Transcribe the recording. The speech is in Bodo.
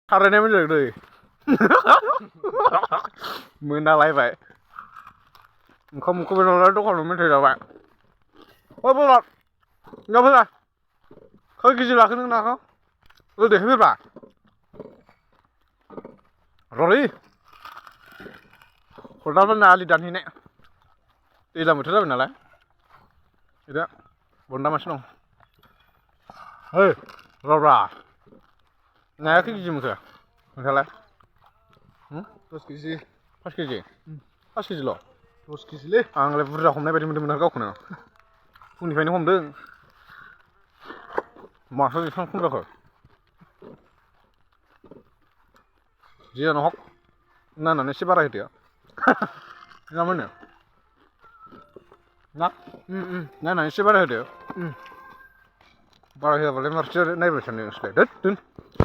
थारायनाय मोनजों दै मोनालायबाय ओंखाम उखैबाय नालाय दखानाव मेथाइ जाबाय ओइ बला हिनजाव फैला खै केजि लाखो नों नाखौ देखायफैब्रा रलै हरदामोन आलि दानहैनाय दैज्लां बोथोर जाबाय नालाय बिदा बुन्दा मासे दं ओइ रब्रा नाया खै केजि मोनखो नोंसालाय 10 केजि 5 केजि 5 केजिल' 10 केजिलै आंलाय बुरजा हमनाय बायदि मोनदोंमोन आरो गावखौनो फुंनिफ्रायनो हमदों माथो एसेबां खम जाखो जियानो हक नायनानै एसे बाराय होदो ना मा होनो ना नायनानै एसे बाराय होदो बाराय होआबालाय मारैथो नायबाय थानो नोंसोरलाय दोद दोन